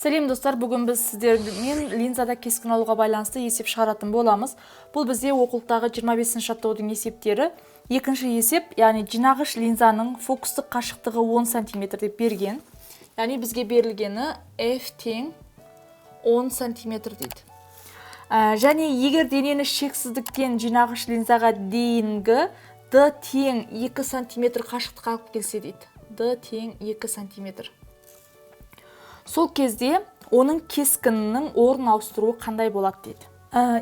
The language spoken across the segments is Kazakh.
Сәлем, достар! Бүгін біз сіздермен линзада кескін алуға байланысты есеп шығаратын боламыз. Бұл бізде оқулықтағы 25 жаттығудың есептері. Екінші есеп, яғни жинағыш линзаның фокустық қашықтығы 10 см деп берген. Яғни бізге берілгені f тең 10 см дейді. Және егер денені шексіздіктен жинағыш линзаға дейінгі d тең 2 см қашықтыққа алып келсе дейді. D тең 2 см. Сол кезде оның кескінінің орын ауыстыруы қандай болады дейді.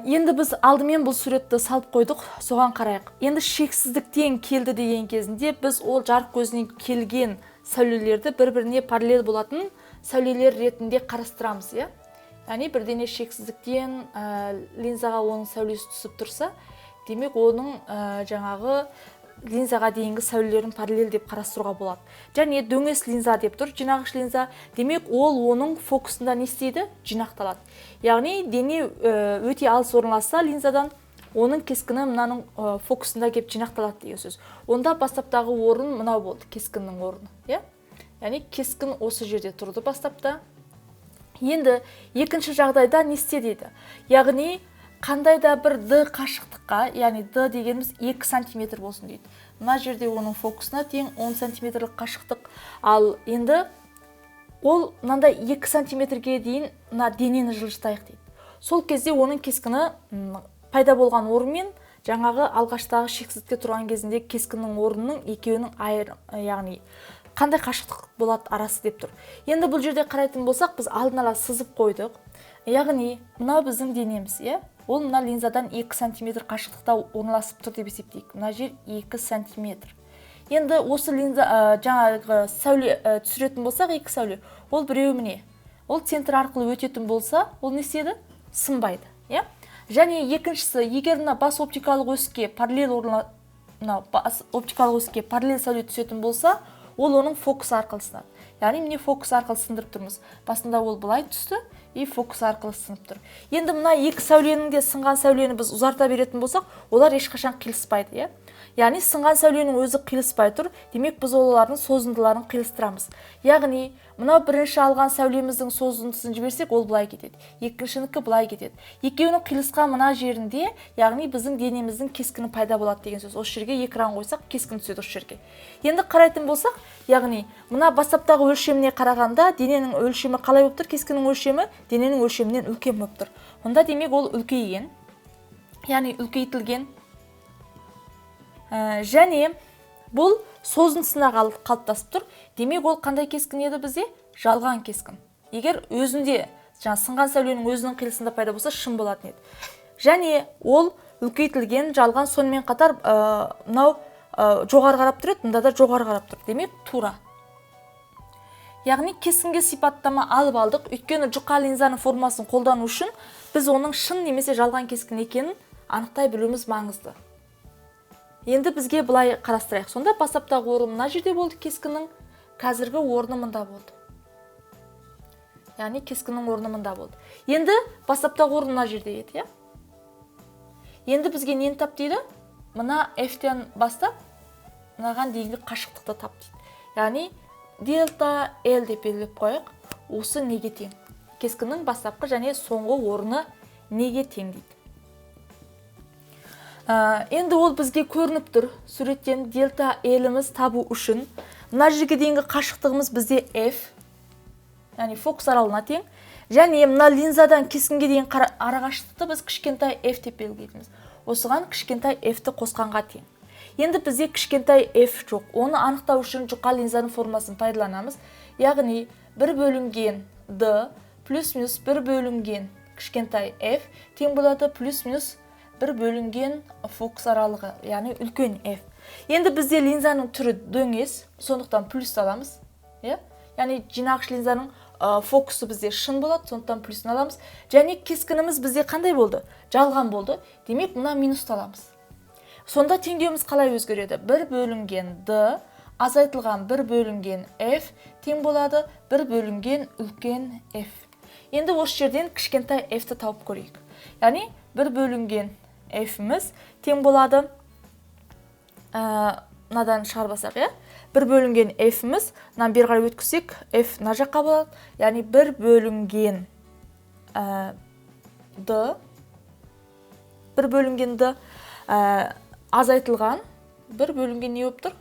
Енді біз алдымен бұл суретті салып қойдық, соған қарайық. Енді шексіздіктен келді деген кезінде біз ол жарық көзінен келген сәулелерді бір-біріне параллель болатын сәулелер ретінде қарастырамыз, иә? Яғни бір дене шексіздіктен линзаға оның сәулесі түсіп тұрса, демек, оның жаңағы линзаға дейінгі сәулелерін параллель деп қарастыруға болады. Және дөңес линза деп тұр, жинағыш линза. Демек, ол оның фокусында не істейді? Жинақталады. Яғни дене өте алыс орналасса линзадан, оның кескіні мынаның фокусында келіп жинақталады деген сөз. Онда бастаптағы орын мынау болды, кескіннің орны, иә? Яғни кескін осы жерде тұрды бастапта. Енді екінші жағдайда не істе дейді? Яғни қандай да бір d қашықтыққа, яғни d дегеніміз 2 сантиметр болсын дейді. Мына жерде оның фокусына тең 10 сантиметрлік қашықтық. Ал енді ол мынандай 2 сантиметрге дейін мына денені жылжытайық дейді. Сол кезде оның кескіні пайда болған орын мен жаңағы алғаштағы шексіздікте тұрған кезінде кескіннің орнының екеуінің айыр, яғни қандай қашықтық болады арасы деп тұр. Енді бұл жерде қарайтын болсақ, біз алдын ала сызып қойдық. Яғни мынау біздің денеміз, иә? Ол мына линзадан 2 сантиметр қашықтықта орналасып тұр деп есептейік. Мына жер 2 сантиметр. Енді осы линза жаңағы сәуле түсіретін болсақ, екі сәуле, ол біреуі міне. Ол центр арқылы өтетін болса, ол не істейді? Сынбайды, иә? Және екіншісі, егер мына бас оптикалық өске параллель орна, мынау бас оптикалық өске параллель сәуле түсетін болса, ол оның фокусы арқылы сынады. Яғни міне, фокус арқылы сындырып тұрмыз. Басында ол былай түсті и фокус арқылы сынып тұр. Енді мына екі сәуленің де, сынған сәулені біз ұзарта беретін болсақ, олар ешқашан қиылыспайды, иә? Яғни сынған сәуленің өзі қиылыспай тұр. Демек, біз олардың созындыларын қиылыстырамыз. Яғни мынау бірінші алған сәулеміздің созындысын жіберсек, ол былай кетеді, екіншінікі былай кетеді. Екеуінің қиылысқан мына жерінде, яғни біздің денеміздің кескіні пайда болады деген сөз. Осы жерге экран қойсақ, кескін түседі осы жерге. Енді қарайтын болсақ, яғни мына бастаптағы өлшеміне қарағанда дененің өлшемі қалай болып тұр? Кескіннің өлшемі дененің өлшемінен үлкен болып тұр. Онда, демек, ол үлкейген, яғни үлкейтілген. Және бұл созындысына қалыптасып тұр. Демек, ол қандай кескін еді бізде? Жалған кескін. Егер өзінде, жаңа сынған сәуленің өзінің қиылысында пайда болса, шын болатын еді. Және ол үлкейтілген, жалған. Сонымен қатар мынау жоғары қарап тұр еді, мында да жоғары қарап тұр, демек, тура. Яғни кескінге сипаттама алып алдық. Өйткені жұқа линзаның формасын қолдану үшін біз оның шын немесе жалған кескін екенін анықтай білуіміз маңызды. Енді бізге былай қарастырайық. Сонда бастаптағы орны мына жерде болды кескіннің, қазіргі орны мында болды. Яғни кескіннің орны мында болды. Енді бастаптағы орны мына жерде еді, иә? Енді бізге нені тап дейді? Мына f-тен бастап мынаған дейінгі қашықтықты тап дейді. Яғни дельта L деп белгілеп қояйық. Осы неге тең? Кескіннің бастапқы және соңғы орны неге тең дейді. Енді ол бізге көрініп тұр суреттен. Дельта L-іміз табу үшін мына жерге дейінгі қашықтығымыз бізде F, яғни фокус аралығына тең. Және мына линзадан кескінге дейін арақашықтықты біз кішкентай f деп белгілейміз. Осыған кішкентай f-ті қосқанға тең. Енді бізде кішкентай f жоқ. Оны анықтау үшін жұқа линзаның формасын пайдаланамыз. Яғни бір бөлінген d плюс минус бір бөлінген кішкентай f тең болады плюс минус бір бөлінген фокус аралығы, яғни үлкен f. Енді бізде линзаның түрі дөңес, сондықтан плюс аламыз, иә? Яғни жинағыш линзаның фокусы бізде шын болады, сондықтан плюсын аламыз. Және кескініміз бізде қандай болды? Жалған болды. Демек, мына минусты аламыз. Сонда теңдеуіміз қалай өзгереді? Бір бөлінген d азайтылған бір бөлінген f тең болады бір бөлінген үлкен f. Енді осы жерден кішкентай f-ті тауып көрейік. Яғни бір бөлінген f-іміз тең болады, мынадан шығарып алсақ, иә, 1 бөлінген F-іміз, мынаны бері қарай өткізсек, F мына жаққа болады. Яғни 1 бөлінген D, 1 бөлінген D азайтылған 1 бөлінген не болып тұр?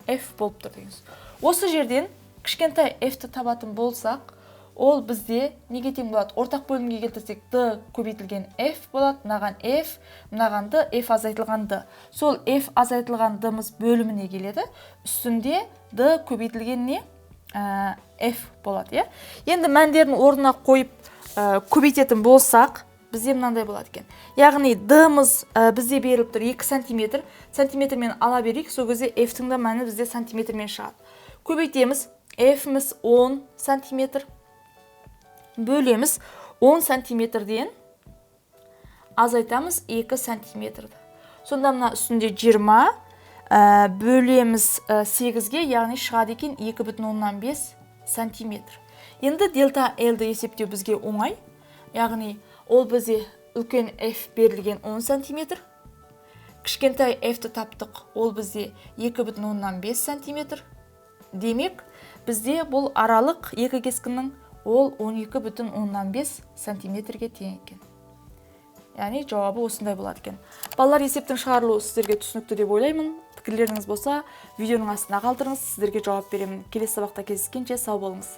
F болып тұр деген сөз. Осы жерден кішкентай F-ті табатын болсақ, ол бізде неге тең болады? Ортақ бөлімге келтірсек, D көбейтілген F болады, мынаған F, мынаған D, F азайтылған D. Сол F азайтылған D-мыз бөліміне келеді. Үстінде D көбейтілген не? F болады, иә? Енді мәндерін орнына қойып көбейтетін болсақ, бізде мынандай болады екен. Яғни D-мыз бізде беріліп тұр 2 сантиметр. Сантиметрмен ала берейік, сол кезде F-тің де мәні бізде сантиметрмен шығады. Көбейтеміз, F-міз 10 сантиметр. Бөлеміз 10 сантиметрден азайтамыз 2 сантиметрді. Сонда мына үстінде 20, бөлеміз 8-ге, яғни шығады екен 2,5 сантиметр. Енді дельта L-ді есептеу бізге оңай. Яғни ол бізде үлкен F берілген 10 сантиметр. Кішкентай F-ті таптық, ол бізде 2,5 сантиметр. Демек, бізде бұл аралық екі кескіннің ол 12,5 сантиметрге тең екен. Яғни жауабы осындай болады екен. Балалар, есептің шығарылуы сіздерге түсінікті деп ойлаймын. Пікірлеріңіз болса, видеоның астына қалдырыңыз, сіздерге жауап беремін. Келесі сабақта кездескенше сау болыңыз.